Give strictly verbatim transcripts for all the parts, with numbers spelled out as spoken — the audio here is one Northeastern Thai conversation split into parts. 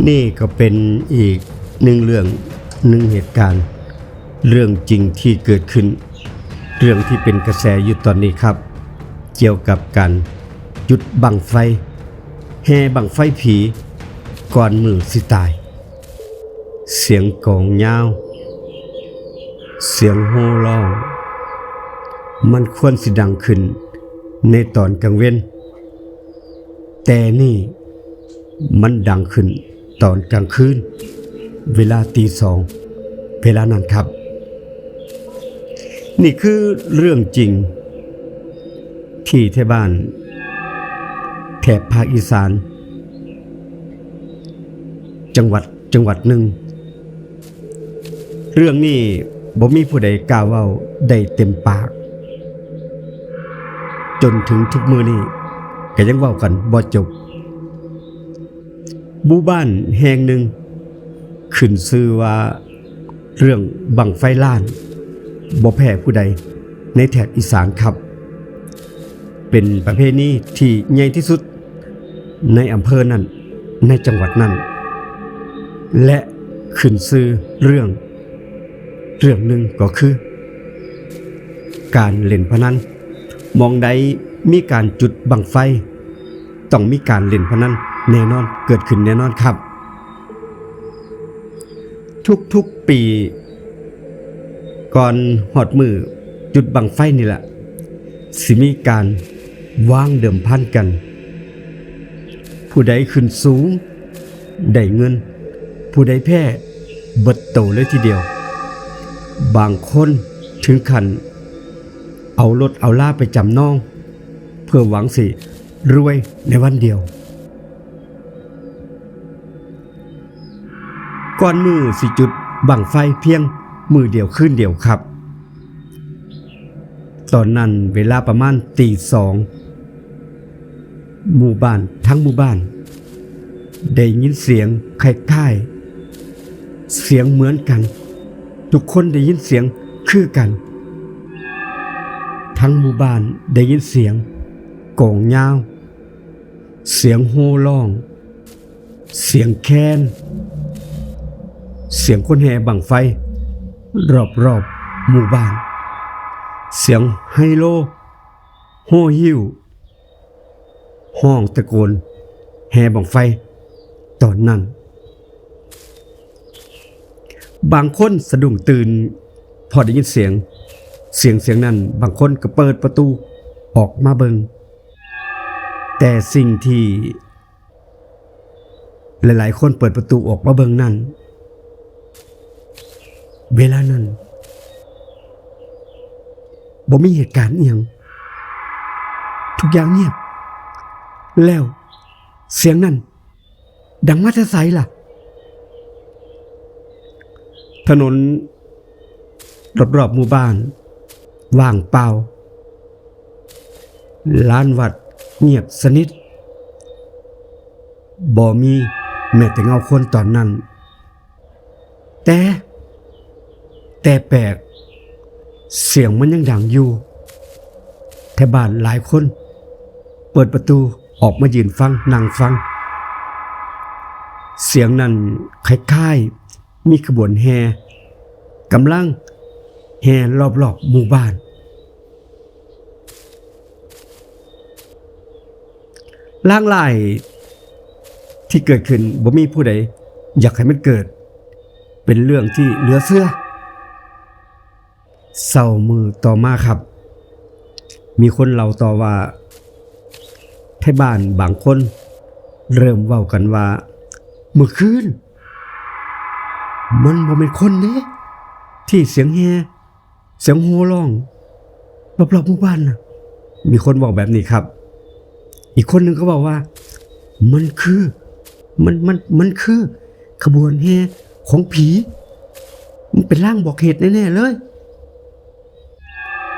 นี่ก็เป็นอีกหนึ่งเรื่อง หนึ่งเหตุการณ์ เรื่องจริงที่เกิดขึ้น เรื่องที่เป็นกระแสอยู่ตอนนี้ครับ เกี่ยวกับการจุดบั้งไฟ แห่บั้งไฟผี ก่อนมื้อสิตาย เสียงกลองยาว เสียงโห่ร้อง มันควรสิดังขึ้นในตอนกลางเว็น แต่นี่มันดังขึ้นตอนกลางคืน เวลาตีสอง เวลานั้นครับ นี่คือเรื่องจริง ที่ไทบ้าน แถบภาคอีสาน จังหวัดจังหวัดหนึ่ง เรื่องนี้บ่มีผู้ใดกล้าเว้าได้เต็มปาก จนถึงทุกมื้อนี้ก็ยังเว้ากันบ่จบ หมู่บ้านแห่งหนึ่ง ขึ้นชื่อว่าเรื่องบั้งไฟลาน บ่แพ้ผู้ใดในแถบอีสานครับ เป็นประเพณีที่ใหญ่ที่สุดในอำเภอนั้น ในจังหวัดนั้น และขึ้นชื่อเรื่อง เรื่องหนึ่งก็คือ การเล่นพนัน หม่องใดมีการจุดบั้งไฟ ต้องมีการเล่นพนันแน่นอน เกิดขึ้นแน่นอนครับ ทุกๆปี ก่อนฮอดมื้อจุดบั้งไฟนี่แหละ สิมีการวางเดิมพันกัน ผู้ใดขึ้นสูงได้เงิน ผู้ใดแพ้เบิดโตเลยทีเดียว บางคนถึงขั้นเอารถเอาลาไปจำนอง เพื่อหวังสิรวยในวันเดียว ก่อนมื้อสิจุดบั้งไฟเพียงมื้อเดียวคืนเดียวครับ ตอนนั้นเวลาประมาณตีสอง หมู่บ้านทั้งหมู่บ้าน ได้ยินเสียงคล้ายๆ เสียงเหมือนกัน ทุกคนได้ยินเสียงคือกัน ทั้งหมู่บ้านได้ยินเสียงกลองยาว เสียงโห่ร้อง เสียงแคน เสียงคนแห่บั้งไฟ รอบๆหมู่บ้าน เสียงไฮโล โห่หิ้ว ฮ้องตะโกนแห่บั้งไฟ ตอนนั้น บางคนสะดุ้งตื่น พอได้ยินเสียง เสียงเสียงนั้น บางคนก็เปิดประตูออกมาเบิ่ง แต่สิ่งที่ หลายๆคนเปิดประตูออกมาเบิ่งนั่น เวลานั้น บ่มีเหตุการณ์อิหยัง ทุกอย่างเงียบ แล้วเสียงนั้น ดังมาแต่ไสล่ะ ถนนรอบๆหมู่บ้าน ว่างเปล่า ลานวัดเงียบสนิท บ่มีแม้แต่เงาคนตอนนั้น แต่ แต่แปลก เสียงมันยังดังอยู่ ไทบ้านหลายคน เปิดประตูออกมายืนฟัง นั่งฟัง เสียงนั้นคล้ายๆ มีขบวนแห่ กำลังแห่รอบๆหมู่บ้าน ลางร้ายที่เกิดขึ้น บ่มีผู้ใดอยากให้มันเกิด เป็นเรื่องที่เหลือเชื่อ เช้ามื้อต่อมาครับ มีคนเล่าต่อว่า ไทบ้านบางคนเริ่มเว้ากันว่า มื้อคืน มันบ่แม่นคนเด้ ที่เสียงแห่ เสียงโห่ร้อง รอบๆหมู่บ้านน่ะ มีคนบอกแบบนี้ครับ อีกคนหนึ่งก็บอกว่า มันคือ มัน มัน มันคือขบวนแห่ของผี มันเป็นลางบอกเหตุแน่ๆเลย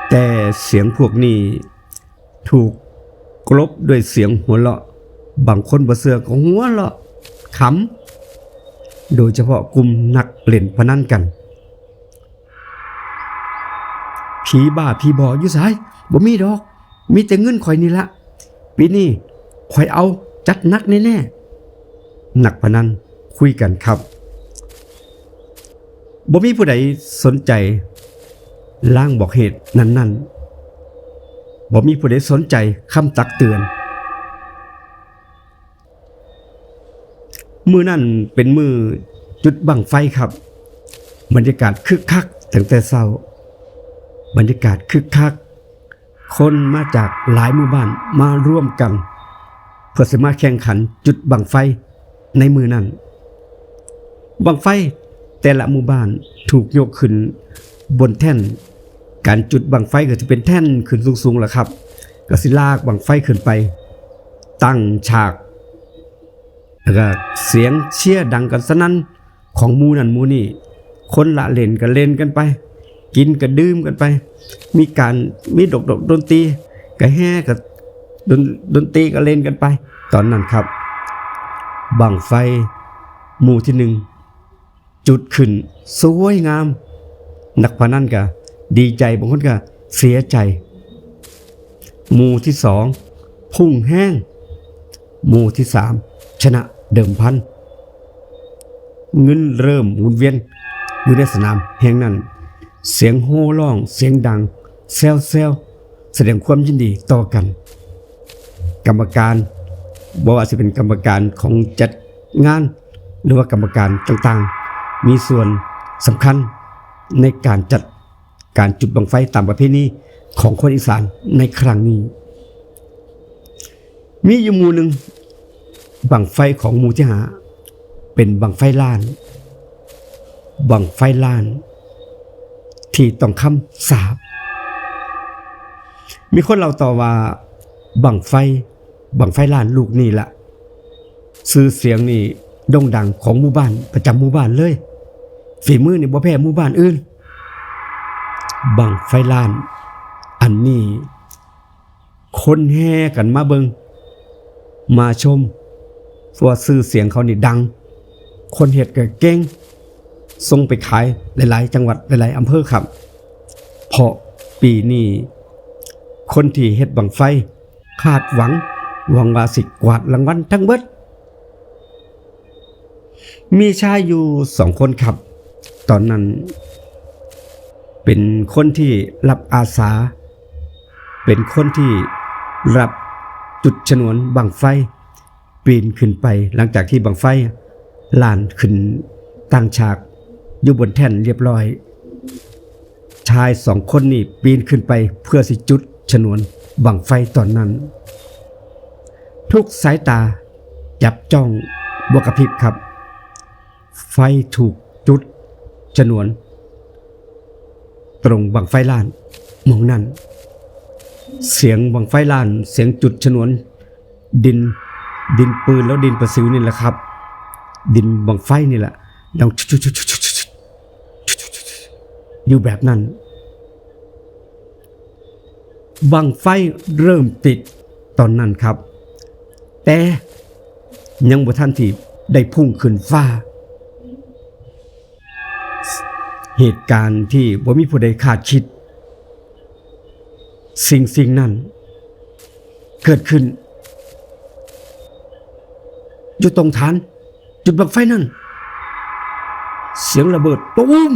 แต่เสียงพวกนี้ถูกกลบด้วยเสียงหัวเราะ บางคนบ่เชื่อก็หัวเราะขำ โดยเฉพาะกลุ่มนักเล่นพนันกัน ผีบ้าผีบออยู่ไส บ่มีดอก มีแต่เงินข่อยนี่ละ ปีนี้ข่อยเอาจัดหนักแน่ๆ นักพนันค คุยกันครับ บ่มีผู้ใดสนใจลางบอกเหตุนั้นๆ บ่มีผู้ใดสนใจคำตักเตือน มื้อนั้นเป็นมื้อจุดบั้งไฟครับ บรรยากาศคึกคักตั้งแต่เช้า บรรยากาศคึกคัก คนมาจากหลายหมู่บ้านมารวมกัน เพื่อสิมาแข่งขันจุดบั้งไฟในมื้อนั้น บั้งไฟแต่ละหมู่บ้านถูกยกขึ้นบนแท่น การจุดบั้งไฟก็จะเป็นแท่นขึ้นสูงๆล่ะครับ ก็สิลากบั้งไฟขึ้นไป ตั้งฉาก แล้วก็เสียงเชียร์ดังกันสนั่นของหมู่นั่นหมู่นี่ คนละเล่นก็เล่นกันไป กินก็ดื่มกันไป มีการ มีดอกดอกดนตรี ก็แห่ก็ดน ดนตรีก็เล่นกันไป ตอนนั้นครับ บั้งไฟหมู่ที่หนึ่งจุดขึ้นสวยงาม นักพนันก็ดีใจ บางคนก็เสียใจ หมู่ที่สองพุ่งแฮง หมู่ที่สามชนะเดิมพัน เงินเริ่มหมุนเวียนอยู่ในสนามแห่งนั้น เสียงโห่ร้อง เสียงดัง แซวๆ แสดงความยินดีต่อกัน กรรมการ บ่ว่าสิเป็นกรรมการของจัดงาน หรือว่ากรรมการต่างๆ มีส่วนสำคัญในการจัดการจุดบั้งไฟตามประเพณีของคนอีสานในครั้งนี้ มีอยู่หมู่หนึ่ง บั้งไฟของหมู่ที่ห้าเป็นบั้งไฟล้าน บั้งไฟล้าน ที่ต้องคำสาป มีคนเล่าต่อว่าบั้งไฟ บั้งไฟล้านลูกนี่ละ ชื่อเสียงนี่โด่งดังของหมู่บ้าน ประจำหมู่บ้านเลย ฝีมือนี่บ่แพ้หมู่บ้านอื่น บั้งไฟล้าน อันนี้ คนแห่กันมาเบิ่ง มาชม เพราะว่าชื่อเสียงเขานี่ดัง คนเฮ็ดก็เก่ง ส่งไปขายหลายๆจังหวัด หลายๆอำเภอครับ เพราะปีนี้คนที่เฮ็ดบั้งไฟคาดหวัง หวังว่าสิกวาดรางวัลทั้งเบิด มีชายอยู่สองคนครับ ตอนนั้นเป็นคนที่รับอาสา เป็นคนที่รับจุดชนวนบั้งไฟ ปีนขึ้นไป หลังจากที่บั้งไฟล้านขึ้นตั้งฉากอยู่บนแท่นเรียบร้อย ชายสองคนนี่ปีนขึ้นไปเพื่อสิจุดชนวนบั้งไฟตอนนั้น ทุกสายตาจับจ้องบ่กระพริบครับ ไฟถูกจุดชนวน ตรงบั้งไฟล้านหม่องนั้น เสียงบั้งไฟล้าน เสียงจุดชนวน ดิน ดินปืนแล้วดินประสิวนี่แหละครับ ดินบั้งไฟนี่แหละ ดัง อยู่แบบนั้น บั้งไฟเริ่มติดตอนนั้นครับ แต่ยังบ่ทันที่ได้พุ่งขึ้นฟ้า เหตุการณ์ที่บ่มีผู้ใดคาดคิด สิ่งสิ่งนั้นเกิดขึ้น อยู่ตรงฐานจุดบั้งไฟนั่น เสียงระเบิดตูม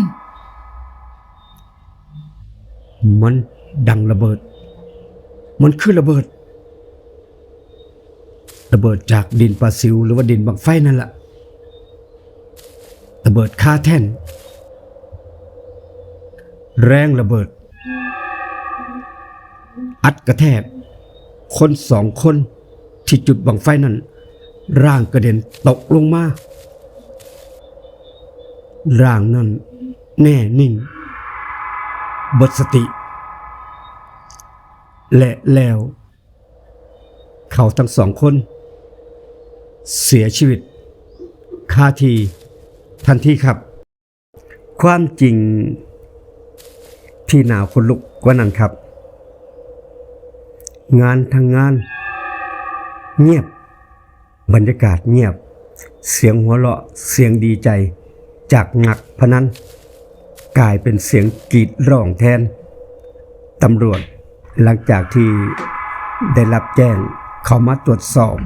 มันดังระเบิด มันคือระเบิด ระเบิดจากดินปลาซิวหรือว่าดินบั้งไฟนั่นแหละ ระเบิดคาแท่น แรงระเบิด อัดกระแทก คนสองคนที่จุดบั้งไฟนั่น ร่างกระเด็นตกลงมา ร่างนั้นแน่นิ่ง เบิดสติ และแล้ว เขาทั้งสองคน เสียชีวิตคาที่ทันทีครับ ความจริงที่น่าขนลุกกว่านั้นครับ งานทั้งงาน เงียบ บรรยากาศเงียบ เสียงหัวเราะ เสียงดีใจจากนักพนัน กลายเป็นเสียงกรีดร้องแทน ตำรวจหลังจากที่ได้รับแจ้งเข้ามาตรวจสอบ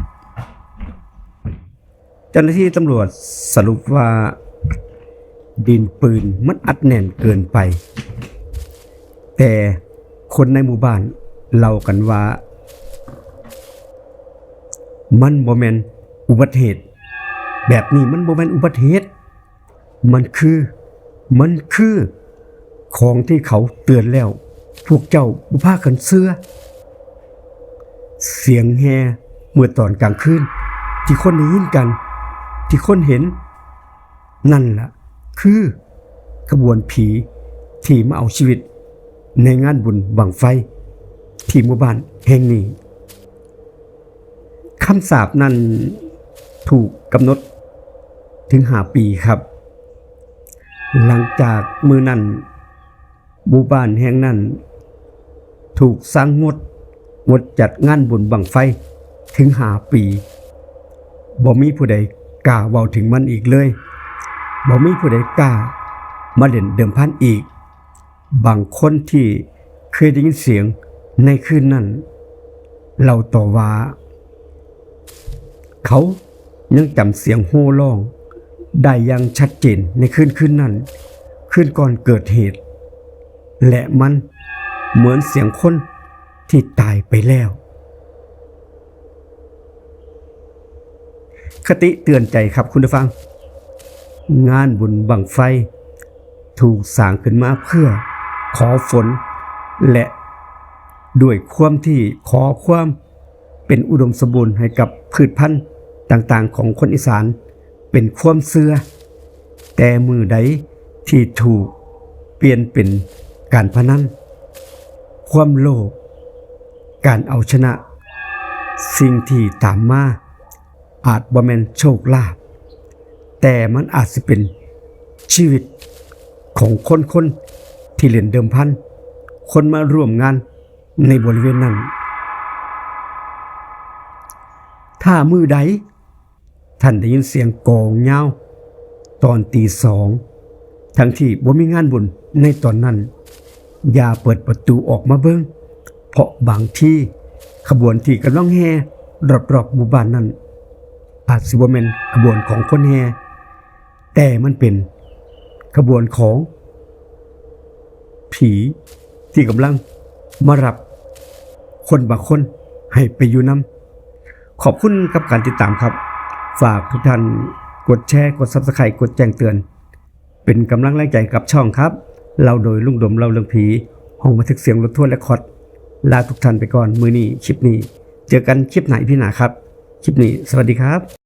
เจ จ้าหน้าที่ตำรวจสรุปว่าดินปืนมันอัดแน่นเกินไป แต่คนในหมู่บ้านเล่ากันว่า มันบ่แม่นอุบัติเหตุ แบบนี้มันบ่แม่นอุบัติเหตุ มันคือ มันคือของที่เขาเตือนแล้ว พวกเจ้าบ่พากันเชื่อ เสียงแห่เมื่อตอนกลางคืน ที่คนได้ยินกัน ที่คนเห็น นั่นล่ะ คือขบวนผีที่มาเอาชีวิตในงานบุญบั้งไฟ ที่หมู่บ้านแห่งนี้ คำสาปนั้นถูกกำหนดถึงห้าปีครับ หลังจากมื้อนั้น หมู่บ้านแห่งนั้น ถูกสั่งงด งดจัดงานบุญบั้งไฟถึงห้าปี บ่มีผู้ใดกล้าเว้าถึงมันอีกเลย บ่มีผู้ใดกล้ามาเล่นเดิมพันอีก บางคนที่เคยได้ยินเสียงในคืนนั้น เล่าต่อว่า เขายังจำเสียงโห่ร้องได้อย่างชัดเจนในคืนคืนนั้น คืนก่อนเกิดเหตุ และมันเหมือนเสียงคนที่ตายไปแล้ว คติเตือนใจครับคุณผู้ฟัง งานบุญบั้งไฟ ถูกสร้างขึ้นมาเพื่อขอฝน และด้วยความที่ขอความเป็นอุดมสมบูรณ์ให้กับพืชพันธุ์ต่างๆ ของคนอีสาน เป็นความเชื่อ แต่มื้อใดที่ถูกเปลี่ยนเป็นการพนัน ความโลภ การเอาชนะ สิ่งที่ตามมา อาจบ่แม่นโชคลาภ แต่มันอาจสิเป็นชีวิตของคนๆ ที่เล่นเดิมพัน คนมาร่วมงานในบริเวณนั้น ถ้ามื้อใดท่านได้ยินเสียงกลองยาวตอนตีสอง ทั้งที่บ่มีงานบุญในตอนนั้น อย่าเปิดประตูออกมาเบิ่ง เพราะบางทีขบวนที่กำลังแห่รอบๆ หมู่บ้านนั้น อาจสิบ่แม่นขบวนของคนแห่ แต่มันเป็นขบวนของผีที่กำลังมารับคนบางคนให้ไปอยู่นำ ขอบคุณกับการติดตามครับ ฝากทุกท่านกดแชร์ กด Subscribe กดแจ้งเตือน เป็นกำลังแรงใจกับช่องครับ เล่าโดยลุงดมเล่าเรื่องผี ห้องบันทึกเสียงรถทัวร์เรคคอร์ด ลาทุกท่านไปก่อน มื้อนี้ คลิปนี้ เจอกันคลิปหน้า อีพี หน้าครับ คลิปนี้ สวัสดีครับ